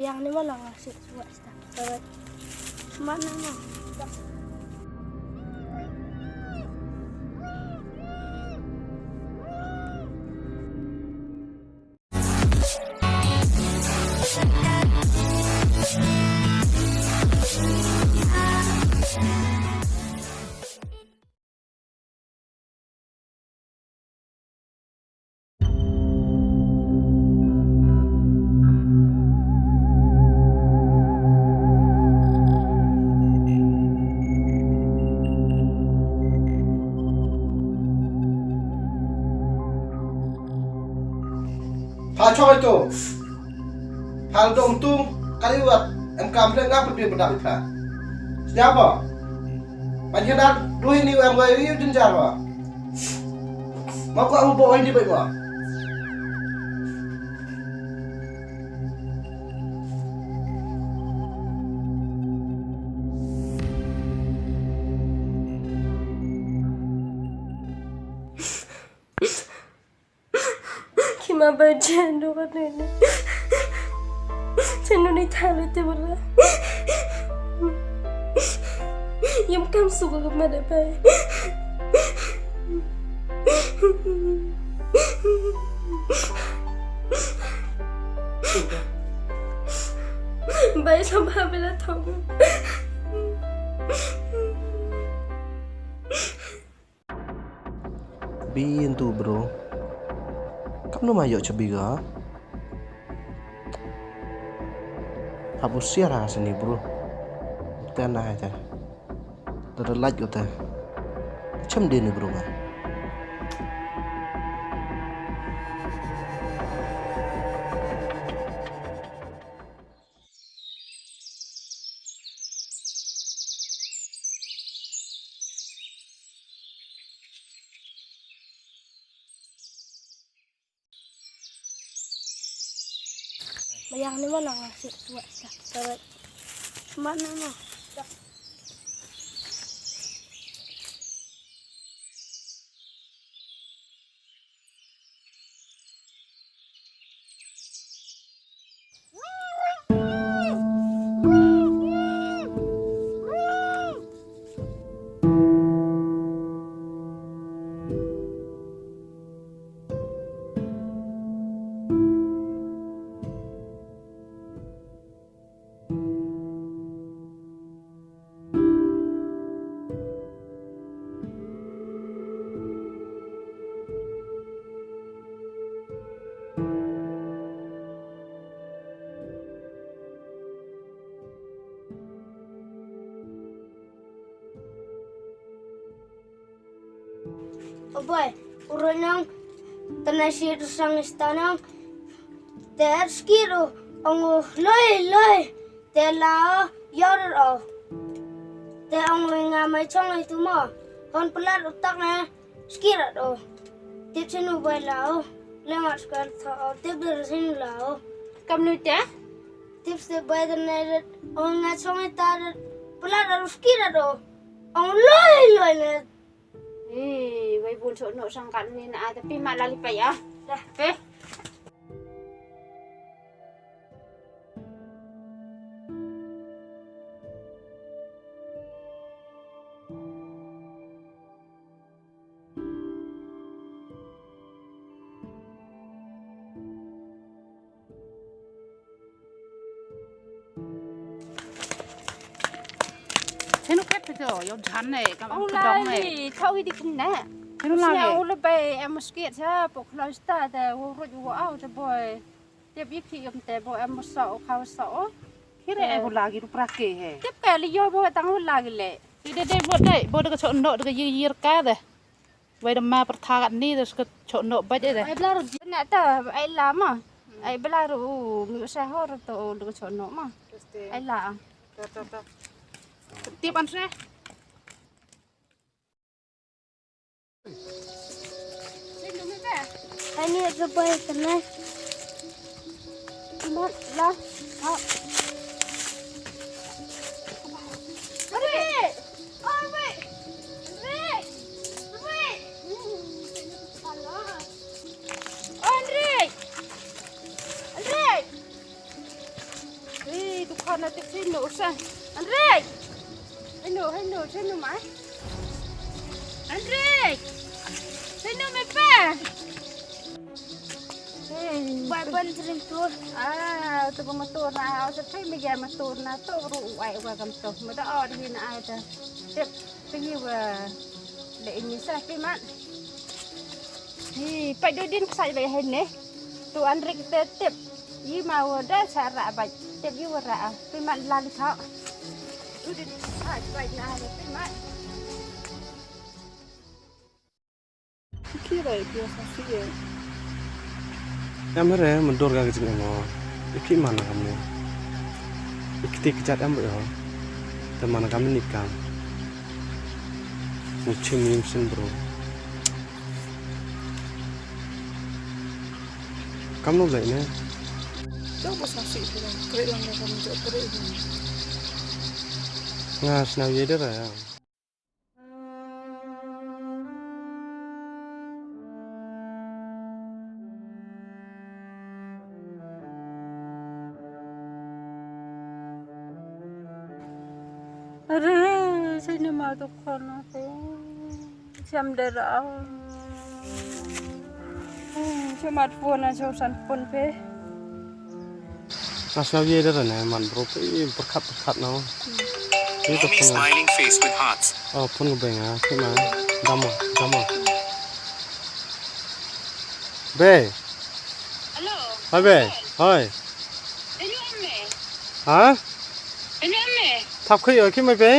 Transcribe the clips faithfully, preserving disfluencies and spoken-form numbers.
Yang ni malang sih buat sih. Mana? Pha choi to. Pha dong tu kali wat em kam le ngap bi bedak pha. Siapa? Panjang dah dua ini orang gue ini jenjar wa. Mau kau mau bawa ini baik wa. Ki ma ba jen do ka ne ne. Jen do ni thalu te bala. Yam kam su ka ma da bai. Bai sam ha bela thong. Bi ntu bro. Kam no ma ïoh chabi ga. Habu siar ha sini bro. Tena ita. Tada laj ko te. Cham dini bro ma. Bayang ni mana ngasih buat dah. Mana mah? O boi, u roi nong, tana shi rusang ista nong, te at skir u, ong u loi loi, te la o, yor o, te ong u nga mai chong i tu mo, hon pelat u tak na, skir at o, tip sinu boi la o, le mat skar tho o, tip der sinu la o. Kam nu te? Tip sinu boi der na, ong nga chong i ta der, pelat at u skir at o, ong loi loi na. Ih, wei bun sok nok sangkat ni na, tapi mak lali payah. Dah. Eh. Chenu kat pito, yo jan ne, kam Ong ka dong ne. Lai, thau hi dik ne. Chenu Sia lagi. Ong le bai em skit sa, pok khlau sta te, wo ruj wo au te boi. Tip yi ki em te bo em so, khau so. Kire e bo lagi ru prake he. Tip ka li yo bo tang wo lagi le. Ti de de bo de, bo de ka chok nok de ka yir yir ka de. Wei da ma pyrtha kat ni da ka chok nok bait de. Ai bla ru na ta ai la ma. Ai bla ru mi sa hor to da ka chok nok ma. Ai la. Ta ta ta. Tip an se. Ani ru bai ta na. Mat la. Ha. Andre! Andre! Andre! Khana te sino sa. Anrik. Hino, hino, sino mai. Anrik. Sino mai pa. Hey. Bai ban trin tur. Ah, tu ko motor na, au sa thai me ya motor na, tu ru ai wa kam tu. Mada or hi na ai ta. Tip, tingi wa le ini sa pi mat. Hi, pa do din sa bai hen ne. Tu Anrik te tip. Yi ma wa da sa ra bai. Tip yi wa ra. Pi mat la li kha. Tu din sa bai na le pi mat. Ki bai pi sa si ye. Em re, ma dur ga ki jing em o. Iki mana kam ne. Iki ti ki jat em bai o. Te mana kam ni kam. Mu chim yim sin bro. Kam no lai ne. Jauh pas nasi tu kan. Kere lang ne kam jauh kere. Nga sna ye dera ya. Are, sini ma tu khana ko. Siam dera. Siam at phone, siam san phone pe. Nga sngewbha ïa da ne man bro, pyrkhat pyrkhat no. Mommy smiling face with hearts. Oh, phone ka beng ah, phone ah. Damo, damo. Be. Hello. Hi be. Hi. Hello me. Ha? Hello me. Thap khui oi ki mai be.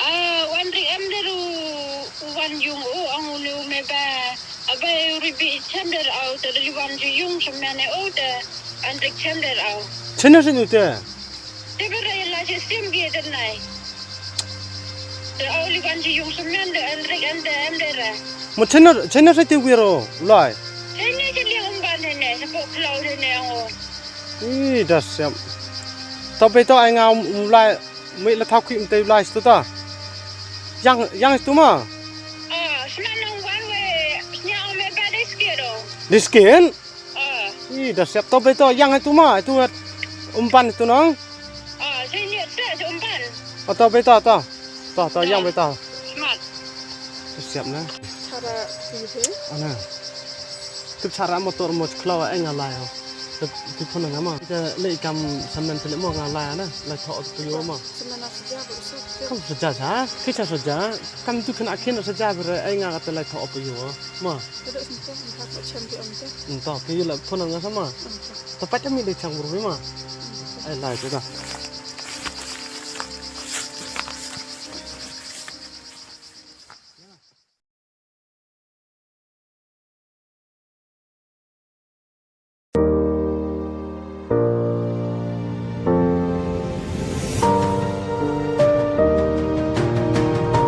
Ah, wan ri em de ru wan yung u ang u liu me ba. Abai ri bi chem der au te ri wan ju yung chem ne o te an ri chem der au. Chena senu te. Te be re la che sim bi de nai. Te au li wan ju yung chem ne de an ri an de em de re. Mo chena chena se te wiro lai. Chena che li um ban ne ne se po klau ne ne o. Ih, da siam. To be to ai nga um lai. Mui la thau khi mte lai stu ta. Yang yang stu ma. Ah, sna nang wan we sna ome ba de skin do. De skin? Ah. Ih, da siap to be to yang tu ma, tu umpan tu nang. Ah, sini tu umpan. Oh, to be to to. To to yang be to. Smart. Siap na. Chara ti he. Ana. Tip chara motor mo khlaw ai nga lai. Tip tip phone nga ma. Te le kam samen te le mo nga lai na. Lai tho tu yo ma. Samen na sejak tu. Kam sejak ha. Ki cha sejak. Kam tu kena kena sejak ber ai nga te lai tho tu yo. Ma. Kada sejak ni ka chem di om te. Nto ki la phone nga sama. Tepat kami le chang buru ma. Ai lai tu ta.